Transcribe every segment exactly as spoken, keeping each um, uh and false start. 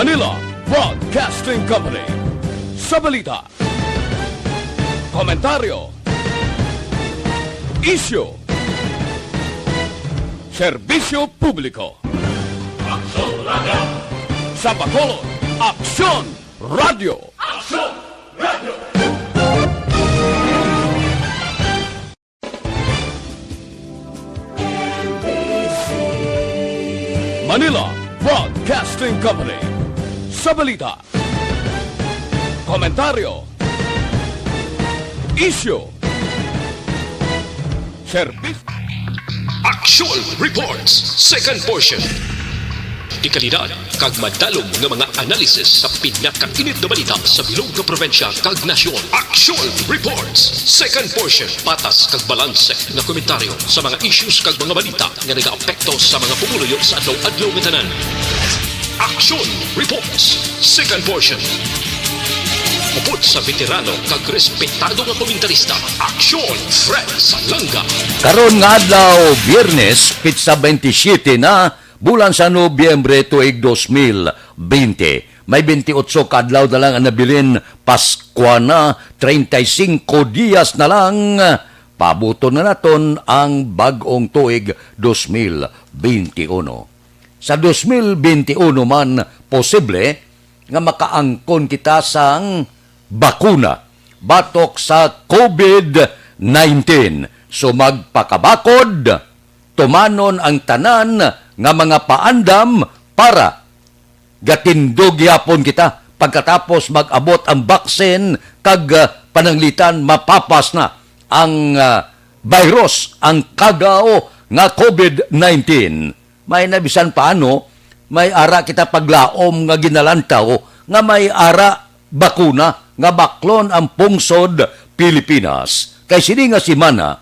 Manila Broadcasting Company. Sa balita, komentaryo, isyu, serbisyo publiko. Aksyon Radio. Sa Bacolod, Aksyon Radio. Aksyon Radio. Manila Broadcasting Company. Sa balita, komentaryo, isyu, serbis-, Action Reports, second portion. Dekalidad kag madalom nga mga analisis sa pinakainit nga balita sa bilog nga probinsya kag nasyon. Action Reports, second portion. Patas kag balanse nga komentaryo sa mga issues kag mga balita nga nagaapekto sa mga pumuluyo sa adlaw-adlaw nga tanan. Action Reports, second portion. Upod sa veterano kag respetado nga komentarista, Action Fred Salanga. Karon nga adlaw, Biyernes, pitsa twenty-seven na, bulan sa Nobyembre, tuig dos mil bente. May twenty-eight ka adlaw na lang ang nabilin, Paskwa na, treinta y cinco dias na lang. Paabuton na naton ang bag-ong tuig, dos mil bente uno. Sa dos mil bente uno man, posible nga makaangkon kita sang bakuna batok sa COVID nineteen. So, magpakabakod, tumanon ang tanan nga mga paandam para gatindog gihapon kita pagkatapos mag-abot ang baksin kag, ah, pananglitan mapapas na ang, ah, virus, ang kagaw nga COVID nineteen. May na bisan paano, may ara kita paglaom nga ginalantaw nga may ara bakuna nga baklon ang pungsod Pilipinas. Kay sini nga semana,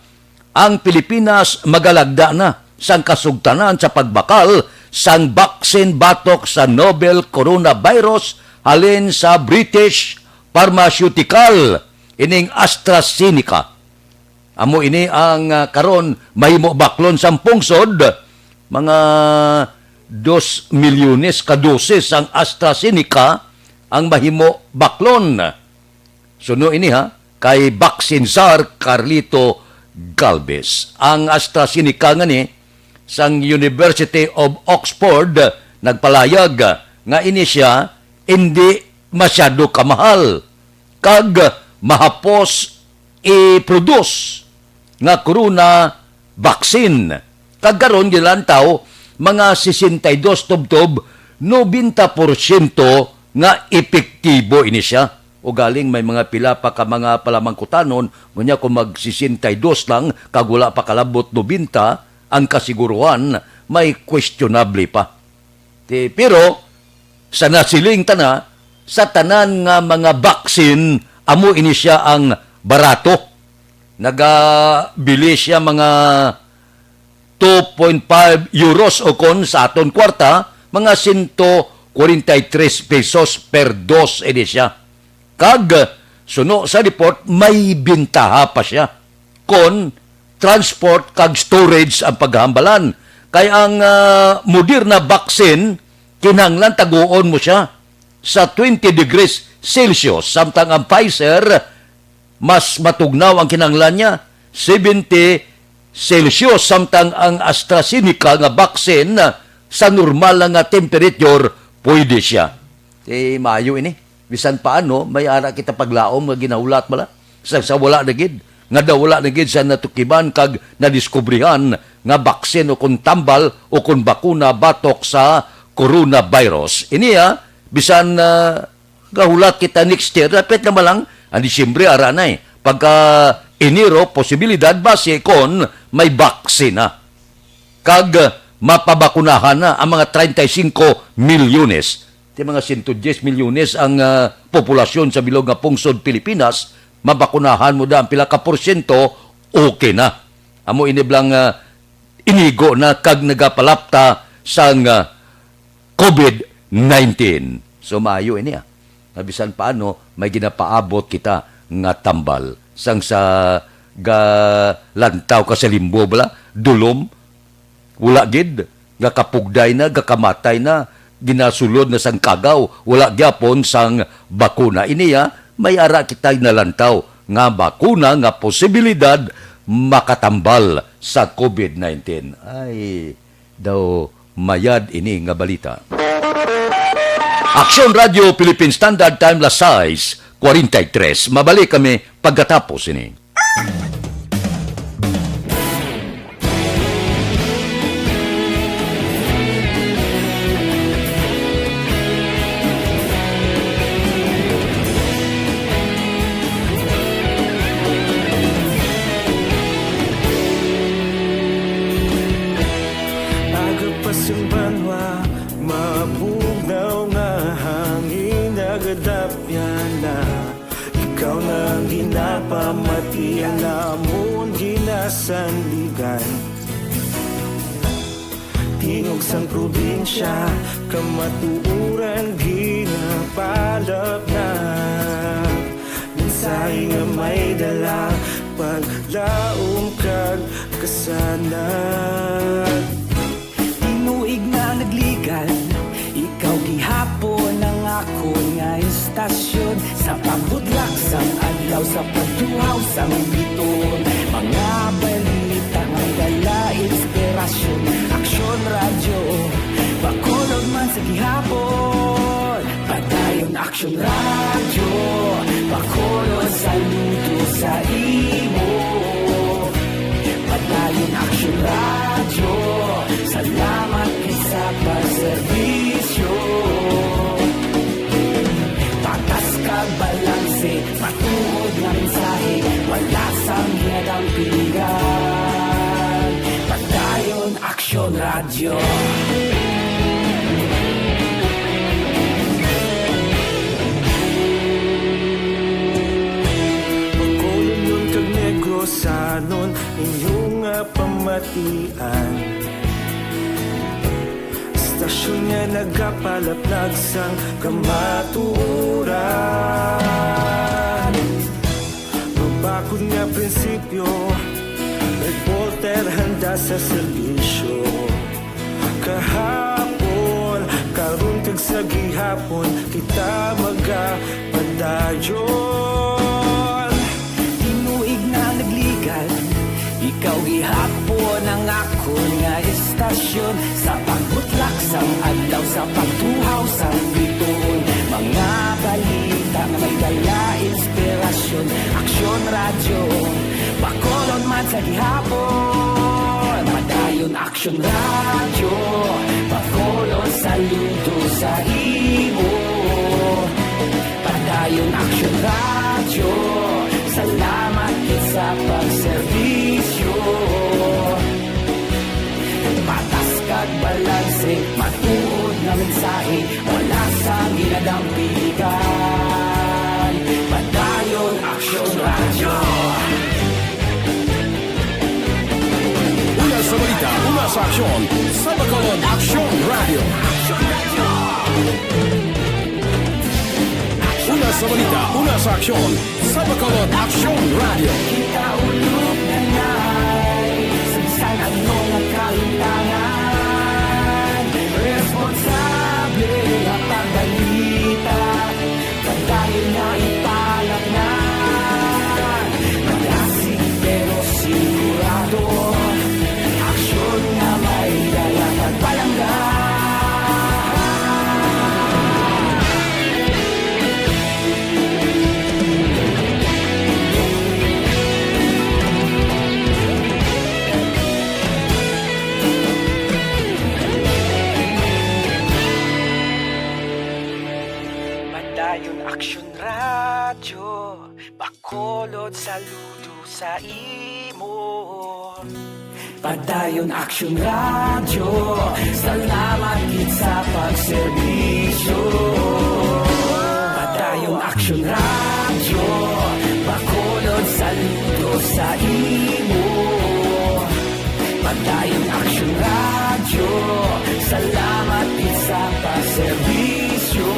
ang Pilipinas magalagda na sang kasugtanan sa pagbakal sang baksin batok sa novel coronavirus halin sa British pharmaceutical, ining AstraZeneca. Amo ini ang, ah, karon mahimo baklon sang pungsod. Mga dos milyones ka dosis ang AstraZeneca ang mahimo baklon. Suno ini, ha, kay Vaccine Czar Carlito Galvez. Ang AstraZeneca ngani sang University of Oxford nagpalayag nga ini sia hindi masyado kamahal kag mahapos i-produce nga corona vaccine. Kag karon gilantaw, mga sesenta y dos tubtob nobenta porsyento nga epektibo ini sia. Ugaling may mga pila pa ka mga palamangkutanon, unya kung mag sesenta y dos lang kag wala pa kalabot nobenta ang kasiguruhan, may questionable pa. Ti, pero sa nasiling ta na, sa tanan nga mga vaccine, amo ini sia ang barato. Nagabili sia mga two point five euros, o kon sa aton kwarta, mga sento kwarenta y tres pesos per dos ini sia. Kag suno sa report, may bintaha pa sia kon transport kag storage ang paghambalan. Kay ang, ah, Moderna vaccine, kinahanglan taguon mo sia sa twenty degrees Celsius, samtang ang Pfizer mas matugnaw ang kinahanglan niya, seventy Celsius, samtang ang AstraZeneca nga vaccine, ah, sa normal lang nga temperature, pwede siya. Ti maayo ini. Bisan paano, may ara kita paglaom nga ginahulat bala. Sa, sa wala na gid, nga daw wala na gid sa natukiban kag nadiskubrihan nga baksin o kon tambal o kon bakuna batok sa coronavirus. Ini, ah, bisan, ah, gahulat kita next year, dapit na man lang, ang Disyembre, ara na eh. Pagka Enero, posibilidad basi kon may baksin na. Kag, ah, mapabakunahan na ang mga treinta y cinco milyones. Ti mga sento dies milyones ang, ah, populasyon sa bilog nga pungsod Pilipinas, mabakunahan mo da ang pila ka porsyento, okay na. Amo ini bala nga, ah, inigo na kag nagapalapta sang, ah, COVID nineteen. So, maayo ini, ah, nga bisan paano may ginapaabot kita nga tambal. Sang sa galantaw ka sa limbo bala, dulom, wala gid, gakapugday na, gakamatay na, ginasulod na sang kagaw, wala gyapon sang bakuna. Ini, ah, may ara kita'y nalantaw nga bakuna nga posibilidad makatambal sa covid nineteen. Ay, daw mayad ini nga balita. Aksyon Radio Philippine Standard Time, las sais cuarenta y tres. Mabalik kami pagkatapos ini. Aga pa sing banwa, mabugnaw nga hangin, nagadapyan na. Ikaw na ang ginapamati, ang amon ginasandigan. Tingog sang probinsya, kamatuoran ginapalapnag. Mensahe nga may dala, paglaom kag kasanag. Tinuig na nagligan, ikaw gihapon ang akon nga istasyon. Sa pagbutlak sang adlaw, sa pagtuhaw sang bituon, mga balita may dala inspirasyon. Aksyon Radyo, Bacolod man sa gihapon. Padayon Aksyon Radyo, Bacolod, saludo sa imo. Padayon Aksyon Radyo, salamat gid sa pagserbisyo. Patas kag balanse, matuod nga mensahe, wala sang ginadampigan. Padayon Aksyon Radyo. Bacolodnon kag Negrosanon, inyo nga pamatian. Istasyon nga nagapalapnag sang kamatuoran. Mabakod nga prinsipyo, reporter handa sa serbisyo. Kahapon, karon, kag sa gihapon, kita magapadayon. Tinuig na nagligan, ikaw gihapon ang akon nga istasyon. Sa pagbutlak sang adlaw, sa pagtuhaw sang bituon, mga balita nga may dala inspirasyon. Aksyon Radyo, Bacolod man sa gihapon. Padayon Aksyon Radyo, Bacolod, saludo sa imo. Padayon Aksyon Radyo, salamat gid sa pagserbisyo. Patas kag balanse, matuod nga mensahe, wala sang ginadampigan. Padayon Aksyon Radyo. Una sa balita, una sa aksyon, sa Bacolod Aksyon Radyo. Una sa balita, una sa aksyon, sa Bacolod Aksyon Radyo. Kita ulog na nai, sa bisan ano nga kahimtangan, responsable nga pagbalita. Padayon nga ipalapngan, malasig pero sigurado, aksyon nga may dala kag palangga. Padayon Aksyon Radyo, Bacolod, saludo sa imo. Padayon Aksyon Radyo, salamat gid sa pagserbisyo. Padayon Aksyon Radyo, Bacolod, saludo sa imo. Padayon Aksyon Radyo, salamat gid sa pagserbisyo.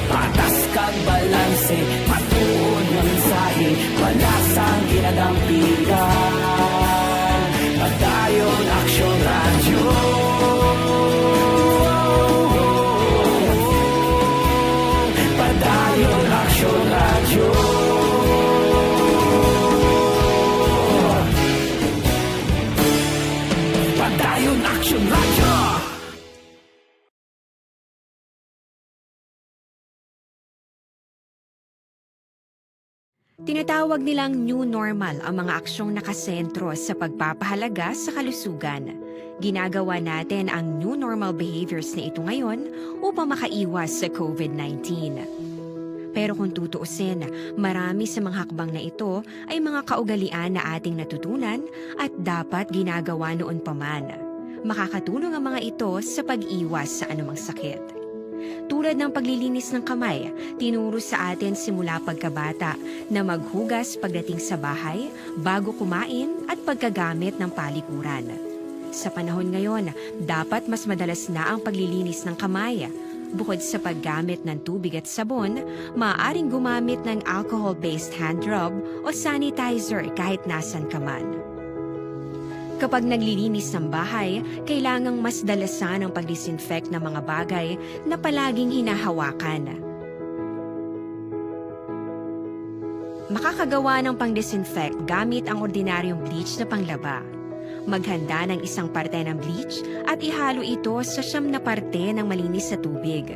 Patas kag balanse, matuod nga mensahe, wala sang ginadampigan. Padayon Aksyon Radyo. Tinatawag nilang new normal ang mga aksyong nakasentro sa pagpapahalaga sa kalusugan. Ginagawa natin ang new normal behaviors na ito ngayon upang makaiwas sa COVID nineteen. Pero kung tutuusin, marami sa mga hakbang na ito ay mga kaugalian na ating natutunan at dapat ginagawa noon pa man. Makakatulong ang mga ito sa pag-iwas sa anumang sakit. Tulad ng paglilinis ng kamay, tinuro sa atin simula pagkabata na maghugas pagdating sa bahay, bago kumain at pagkagamit ng palikuran. Sa panahon ngayon, dapat mas madalas na ang paglilinis ng kamay. Bukod sa paggamit ng tubig at sabon, maaaring gumamit ng alcohol-based hand rub o sanitizer kahit nasan ka man. Kapag naglilinis ng bahay, kailangang mas dalasan ang pag-disinfect ng mga bagay na palaging hinahawakan. Makakagawa ng pang-disinfect gamit ang ordinaryong bleach na panglaba. Maghanda ng isang parte ng bleach at ihalo ito sa siyam na parte ng malinis na tubig.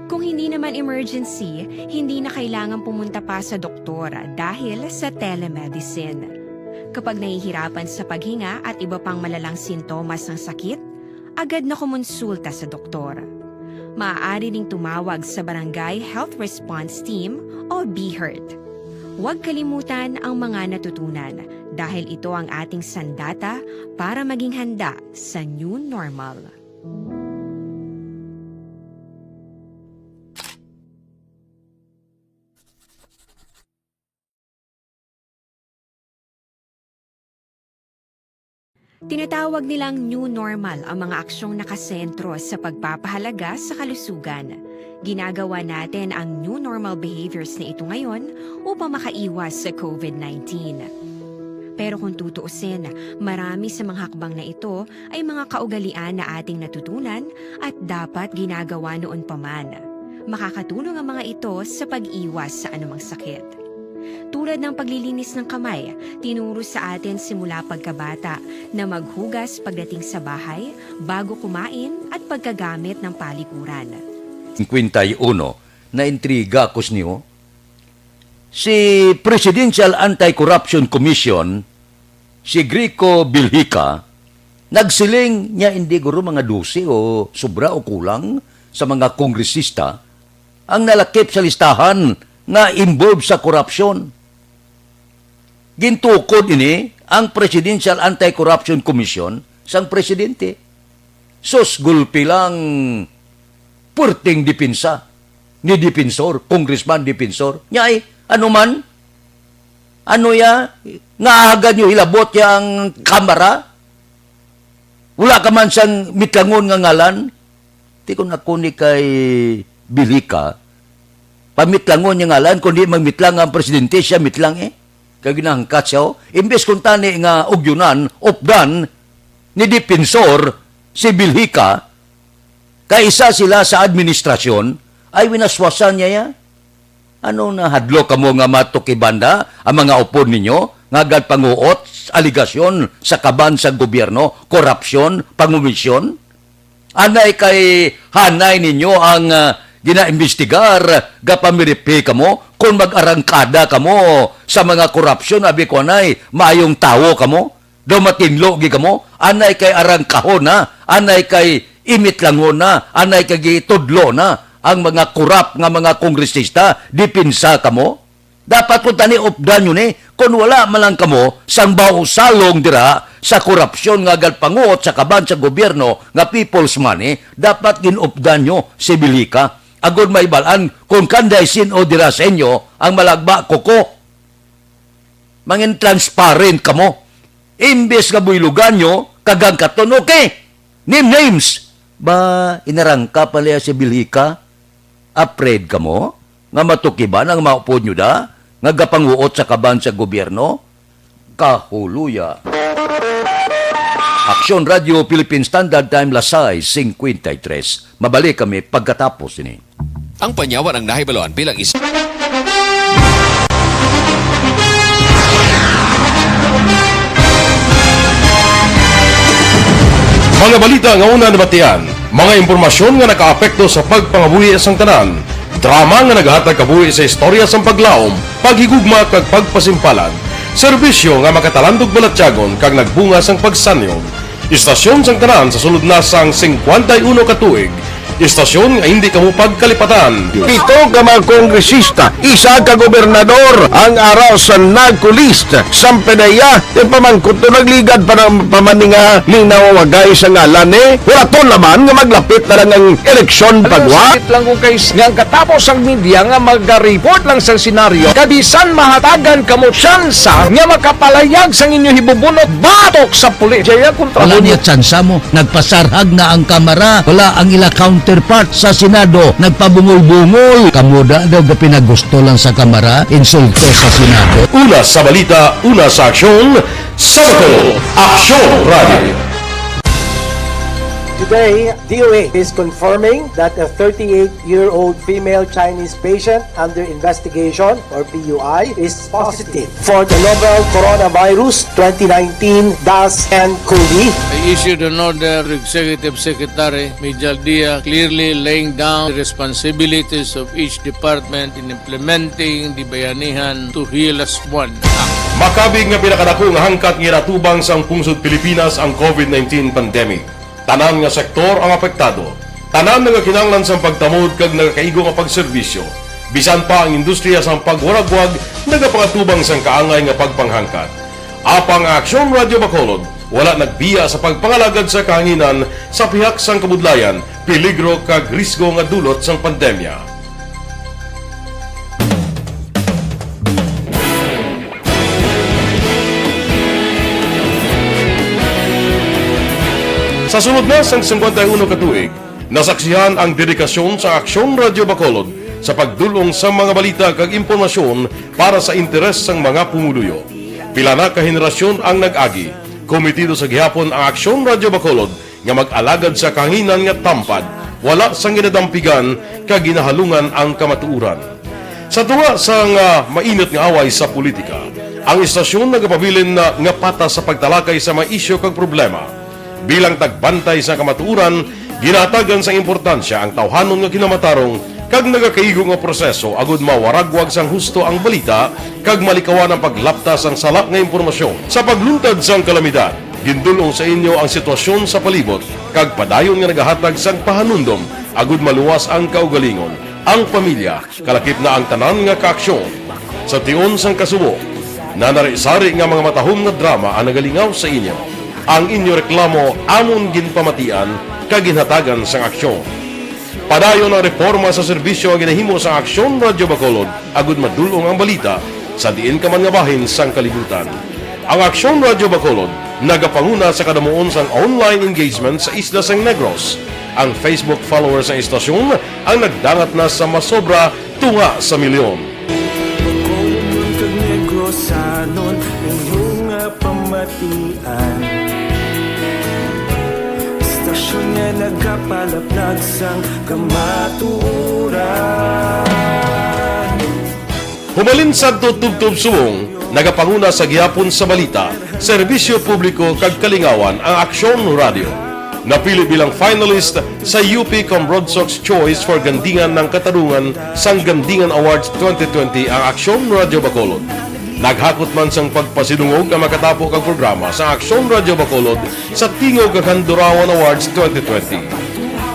Kung hindi naman emergency, hindi na kailangan pumunta pa sa doktor dahil sa telemedicine. Kapag nahihirapan sa paghinga at iba pang malalang sintomas ng sakit, agad na kumonsulta sa doktor. Maaari ding tumawag sa Barangay Health Response Team o BHERT. Huwag kalimutan ang mga natutunan dahil ito ang ating sandata para maging handa sa new normal. Tinatawag nilang new normal ang mga aksyong nakasentro sa pagpapahalaga sa kalusugan. Ginagawa natin ang new normal behaviors na ito ngayon upang makaiwas sa COVID nineteen. Pero kung tutuusin, marami sa mga hakbang na ito ay mga kaugalian na ating natutunan at dapat ginagawa noon pa man. Makakatulong ang mga ito sa pag-iwas sa anumang sakit. Tulad ng paglilinis ng kamay, tinuro sa atin simula pagkabata na maghugas pagdating sa bahay, bago kumain at pagkagamit ng palikuran. Cincuenta y uno, naintriga ako sa inyo. Si Presidential Anti-Corruption Commission, si Greco Bilhica, nagsiling niya, hindi guro mga dose o sobra o kulang sa mga kongresista ang nalakip sa listahan nga involved sa korupsyon. Gintukod ini ang Presidential Anti-Corruption Commission sang presidente. Sus, gulpi lang, puwerteng depensa ni Defensor, Congressman Defensor. Nya, ay, ano man? Ano ya? Nga agad niyo hilabot ya ang Kamara? Wala ka man sang mitlangon nga ngalan? Ti kun ako ni kay Bilhica, pamitlangon niya ngalan, kundi magmitlang ang presidente, siya mitlang eh. Kay ginahangkat siya, oh. Imbes kung tani nga ugyunan, updan ni Defensor si Bilhica, kay isa sila sa administrasyon, ay winaswasan niya ya. Ano, nahadlok kamo nga matukiban da ang mga upod ninyo nga gagpanguot, aligasyon sa kaban sa gobyerno, korupsyon, pangomisyon? Anay kay hanay ninyo ang, ah, ginaimbestigar, gapamiripi kamo, kon mag-arangkada kamo sa mga korupsyon, abi ko anay, maayong tawo kamo? Daw matinlo gid kamo, anay kay arangkahon na, anay kay imitlangon na, anay kay gitudlo na ang mga korap nga mga kongresista, depensa kamo? Dapat kun tani updan nyo ni, kun wala man lang kamo sang bausalong dira sa korupsyon nga galpanguot sa kaban sa gobyerno nga people's money, dapat ginupdan nyo si Bilhica. Agod maibal-an kung kanday sin-o dira sa inyo ang malagba kuko. Mangin transparent kamo. Imbes nga buylugan nyo, kagangkaton, okay. Name names. Ba, inarangka pala si Bilhica? Afraid kamo nga matukiban ang maupod nyo da nga gapanguot sa kaban sa gobyerno? Kahuluya. Aksyon Radio Philippine Standard Time, las sais cincuenta y tres. Mabalik kami pagkatapos ini. Ang panyawan ang nahibaluan bilang isa. Mga balita nga una nabatian, mga impormasyon nga nakaapekto sa pagpangabuhi sang tanan. Drama nga naghatag kabuhi sa istorya sang paglaom, paghigugma, kag pagpasimpalan. Serbisyo nga makatalandog balatyagon kag nagbunga sang pagsanyon. Istasyon sang tanan sa sulod na sang singkwenta y uno ka tuig. Istasyon nga hindi kamo pagkalipatan. Pito ka mga kongresista, isa ka gobernador ang ara sa NAGCO list. Sang P D E A, ipamangkot to, nagligad pa na, pa man ni nga linawagay sa ngalan, eh. Huraton naman nga maglapit na lang ang eleksyon. Ano, pagwa? Sakit lang ko, guys, nga ang katapos ang media nga mag-report lang sa senaryo, kabisan mahatagan kamo tsansa nga makapalayag sang inyo hibubunot batok sa pulis. Jaya kontra. Wala mo niya tsansa mo. Nagpasarhag na ang Kamara. Wala ang ila counterpart sa Senado. Nagpabungol-bungol. Kamo da daw gapinagusto lang sa Kamara, insulto sa Senado. Una sa balita, una sa aksyon, sa Bacolod, Aksyon Radio. Today, D O A is confirming that a thirty-eight-year-old female Chinese patient under investigation, or P U I, is positive for the novel coronavirus twenty nineteen dash nCoV. I issued an order to Executive Secretary Mijal Dia, clearly laying down the responsibilities of each department in implementing the Bayanihan to Heal Us One Act. Makabig nga pinakadako nga hangkat nga ginatubang sang pungsod Pilipinas ang COVID nineteen pandemic. Tanan nga sektor ang apektado. Tanan nagakinahanglan sang pagtamod kag nagakaigo nga pagserbisyo. Bisan pa ang industriya sang pagwaragwag nagapangatubang sang kaangay nga pagpanghangkat. Apang ang Aksyon Radyo Bacolod wala nagbiya sa pagpangalagad sa kahanginan sa pihak sang kabudlayan, peligro kag risgo nga dulot sang pandemya. Sa sulod na sang singkwenta y uno ka tuig, nasaksihan ang dedikasyon sa Aksyon Radyo Bacolod sa pagdul-ong sa mga balita kag impormasyon para sa interes sang mga pumuluyo. Pila na ka henerasyon ang nag-agi. Kometido sa gihapon ang Aksyon Radyo Bacolod nga mag-alagad sa kahanginan nga tampad, wala sang ginadampigan kag ginahalungan ang kamatuoran. Sa tunga sang, ah, mainit nga away sa politika, ang istasyon nagapabilin na nga patas sa pagtalakay sa mga isyu kag problema. Bilang tagbantay sa kamatuoran, ginahatagan sang importansya ang tawhanon nga kinamatarong kag nagakaigo nga proseso agud mawaragwag sang husto ang balita kag malikawan ang paglapta sang sala nga impormasyon. Sa pagluntad sang kalamidad, gindul-ong sa inyo ang sitwasyon sa palibot kag padayon nga nagahatag sang pahanumdom agud maluwas ang kaugalingon, ang pamilya, kalakip na ang tanan nga kaaksyon. Sa tion sang kasubo, nanari-sari nga mga matahom nga drama ang nagalingaw sa inyo. Ang inyo reklamo amon ginpamatian kag ginhatagan sang aksyon. Padayon ang reporma sa serbisyo nga ginahimo sang Aksyon Radyo Bacolod agud madul-ong ang balita sa diin ka man nga bahin sang kalibutan. Ang Aksyon Radyo Bacolod nagapanguna sa kadamuon sang online engagement sa isla sang Negros. Ang Facebook followers sang istasyon ang nagdangat na sa masobra tunga sa milyon. Bacolodnon kag Negrosanon, inyo nga pamatian. Istasyon nga nagapalaplag sang kamatuoran. Humalin sadto tubtob subong, nagapanguna sa gihapon sa balita, serbisyo publiko kag kalingawan ang Aksyon Radyo. Napili bilang finalist sa U P Cambrodsoc's Choice for Gandingan ng Katarungan sang Gandingan Awards twenty twenty ang Aksyon Radyo Bacolod. Naghakot man sang pagpasidungog ang makatapo kag programa sa Aksyon Radyo Bacolod sa Tingog kag Handurawan Awards twenty twenty.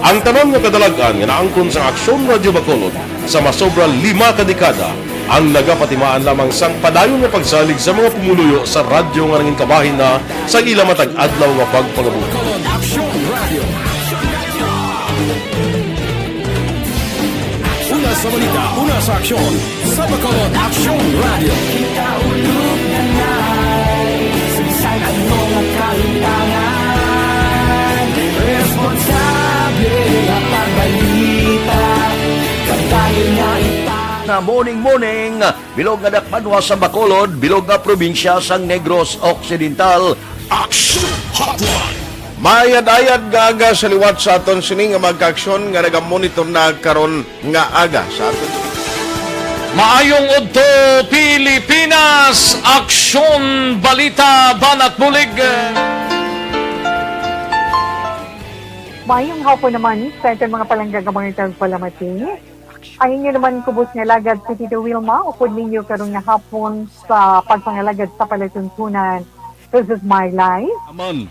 Ang tanan nga kadalag-an nga naangkon sa Aksyon Radyo Bacolod sa masobra lima ka dekada ang nagapatimaan lamang sang padayon nga pagsalig sa mga pumuluyo sa radyo nga nangin kabahin na sa ila matag adlaw nga pagpangabuhi. Bacolod Aksyon Radio. Una sa balita, una sa aksyon, sa Bacolod Aksyon Radio. Kita ulog na nai, sa bisan ano nga kahitangan, responsable nga pagbalita, kadayon nga ipang- Na morning, morning. Bilog nga dakpanwa sa Bacolod, bilog nga probinsya sang Negros Occidental. Action Hotline. Maayad-ayad nga aga sa liwat sa aton sini nga mga kaaksyon nga nagamonitor na karon nga aga sa aton. Maayong udto, Pilipinas! Aksyon, balita, banat bulig. Maayong hapon naman sa aton mga palangga nga mga nagpalamati. Ang inyo naman kubos nga alagad si Tito Wilma, upod ninyo karon nga hapon sa pagpangalagad sa palatuntunan. This is my life. Amon,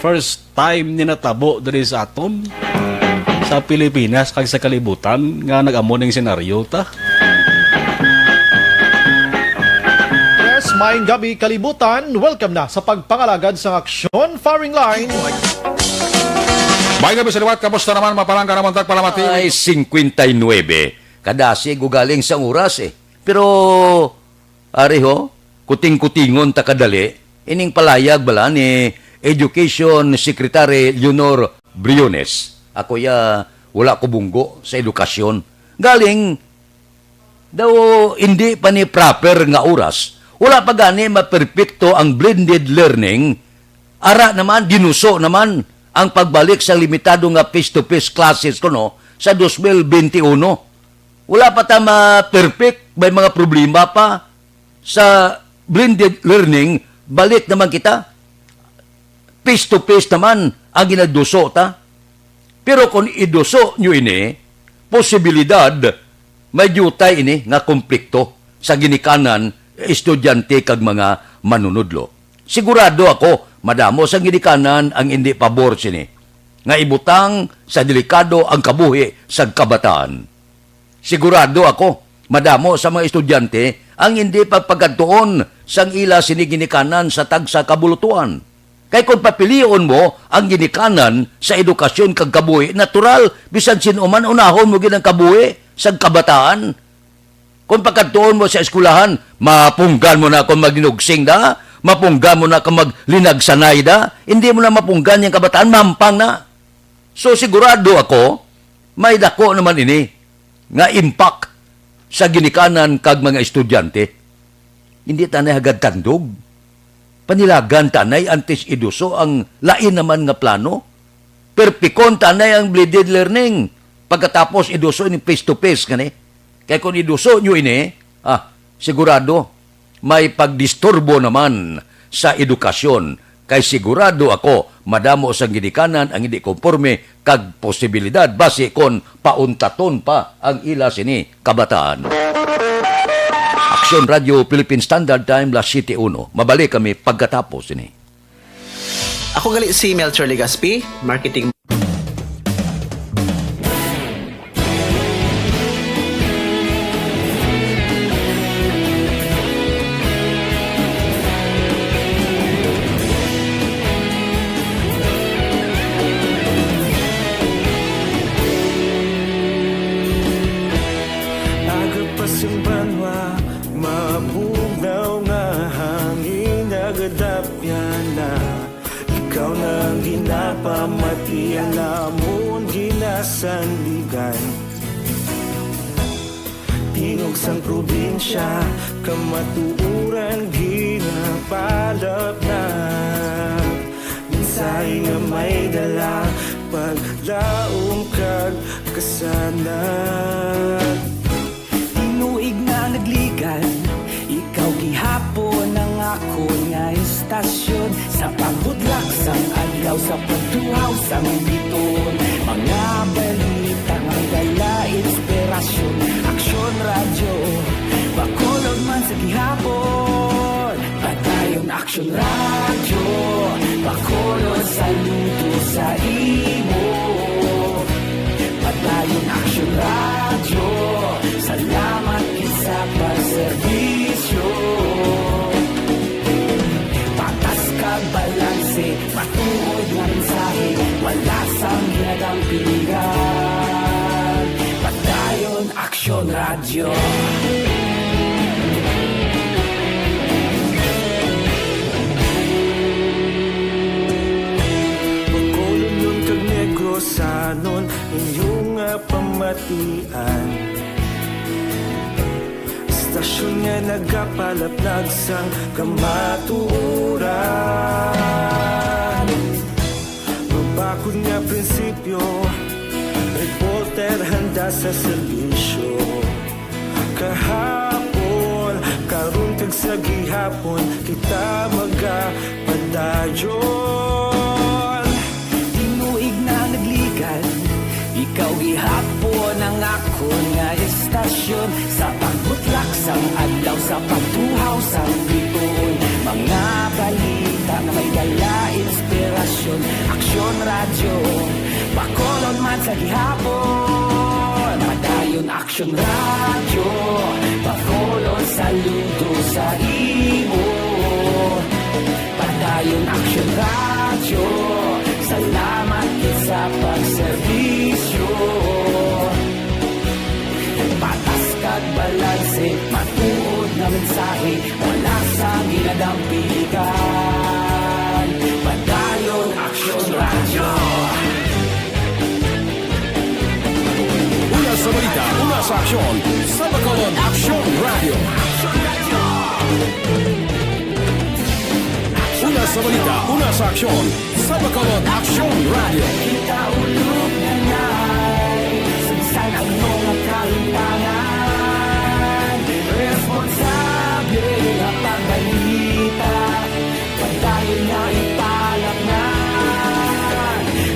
first time ni natabo diri sa aton, sa Pilipinas kag sa kalibutan, nga nag-amo ning senaryo ta. Yes, maayong gabi, kalibutan. Welcome na sa pagpangalagad sang Aksyon Firing Line. Maayong gabi sa liwat. Kamusta naman? Mapalangga naman tag palamati. Ay, singkwenta y nuebe. Kadasig ugaling sang oras, eh. Pero, ari ho, kuting-kutingon ta kadali, ining palayag bala ni Education Secretary Leonor Briones. Ako ya, wala ko bunggo sa edukasyon. Galing, daw hindi pa ni proper nga oras. Wala pa gani maperpekto ang blended learning. Ara naman, dinuso naman ang pagbalik sa limitado nga face-to-face classes kuno sa dos mil bente uno. Wala pa ta ma-perfect, may mga problema pa sa blended learning, balik naman kita. Face to face naman ang ginaduso ta. Pero kung iduso nyo ini, posibilidad may diutay ini nga komplikto sa ginikanan, estudyante kag mga manunudlo. Sigurado ako, madamo sa ginikanan ang hindi pabor sini, nga ibutang sa delikado ang kabuhi sa kabataan. Sigurado ako, madamo sa mga estudyante ang hindi pagpakadtuon sang ila sini ginikanan sa tagsa ka bulutuan. Kay kon papilion mo ang ginikanan sa edukasyon kag kabuhi, natural, bisan sin-o man unahon mo gid ang kabuhi sang kabataan. Kon pagkadtuon mo sa eskwelahan, mapunggan mo na kon magnugsing da, mapunggan mo na kon maglinagsanay da, hindi mo na mapunggan yang kabataan, mampang na. So, sigurado ako, may dako naman ini nga impact sa ginikanan kag mga estudyante. Hindi tanay hagad tandog. Panilagan tanay antes iduso ang lain naman nga plano. Perpikon tanay ang blended learning pagkatapos iduso ini face to face, gani. Kay kung iduso nyo ini, ah, sigurado, may pagdisturbo naman sa edukasyon, kay sigurado ako madamo sang ginikanan ang hindi konporme kag posibilidad basi kon pauntaton pa ang ila sini kabataan. Aksyon Radio Philippine Standard Time, las siyete uno. Mabalik kami pagkatapos sini. Ako gali si Melchor Legaspi, marketing. Aga pa sing banwa, mabugnaw nga hangin, nagadapyan na. Ikaw na ang ginapamati, ang amon ginasandigan. Tingog sang probinsya, kamatuoran ginapalapnag. Mensahe nga may dala, paglaom kag kasanag. Tinuig na nagligad, ikaw gihapon ang akon nga istasyon. Sa pagbudlak sang adlaw, sa pagtuhaw sang biton, mga balita nga dala inspirasyon. Aksyon Radyo, Bacolod man sa gihapon. Padayon Aksyon Radyo, Bacolod, saludo sa imo. Padayon Aksyon Radyo, salamat gid sa pagserbisyo. Patas kag balanse, matuod nga mensahe, wala sang ginadampigan. Padayon Aksyon Radyo. Bacolodnon kag Negrosanon, inyo nga pamatian. Istasyon nga nagapalaplag sang kamatuoran. Mabakod nga prinsipyo, reporter handa sa serbisyo. Kahapon, karon kag sa gihapon, kita magapadayon. Tinuig na nagligad, Kawihapon ang akon nga estasyon, sa pagbutlak sang adlaw, sa pagtuhaw sang bituon, mga balita nga may dala inspirasyon. Aksyon Radyo, Bacolod man sa gihapon. Padayon Aksyon Radyo, Bacolod saludo sa imo. Padayon Aksyon Radyo, salamat gid sa pagserbisyo. Patas kag balanse, matuod nga mensahe, wala sang ginadampigan. Padayon Aksyon Radyo. Una sa balita, una sa aksyon, sa Bacolod Aksyon Radyo. Una sa balita, una sa aksyon, sa Bacolod Aksyon Radyo. Kita ulog na nay, sa bisan ano nga kahimtangan, responsable nga pagbalita, padayon nga ipalapnan.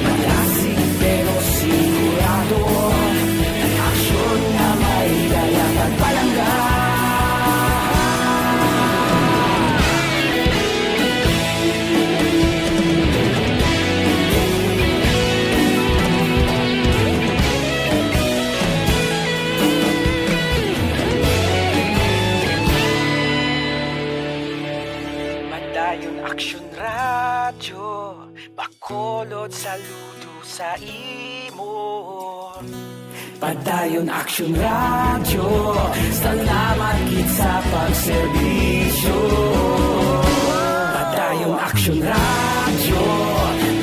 Malasig pero sigurado, aksyon nga may dala kag palangga. Padayon Aksyon Radyo, Bacolod saludo sa imo. Padayon Aksyon Radyo, salamat gid sa pagserbisyo. Padayon Aksyon Radyo,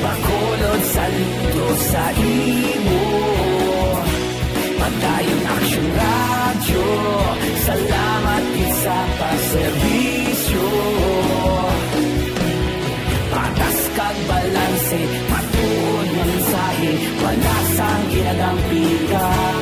Bacolod saludo sa imo. Padayon Aksyon Radyo, salamat gid sa pagserbisyo. Patas kag balanse, matuod nga mensahe, wala sang ginadampigan.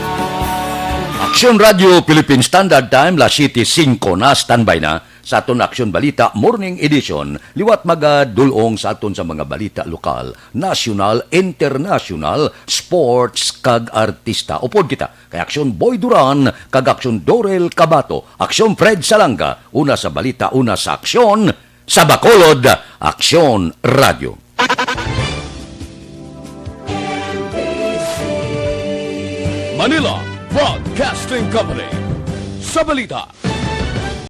Aksyon Radyo Philippine Standard Time, las siyete singko na, standby na sa aton Aksyon Balita Morning Edition. Liwat magadul-ong sa aton sa mga balita lokal, nasyonal, internasyonal, sports, kag artista. Upod kita kay Aksyon Boy Duran kag Aksyon Dorel Cabato, Aksyon Fred Salanga, una sa balita, una sa aksyon, sa Bacolod, Aksyon Radyo. Manila Broadcasting Company. Sa balita,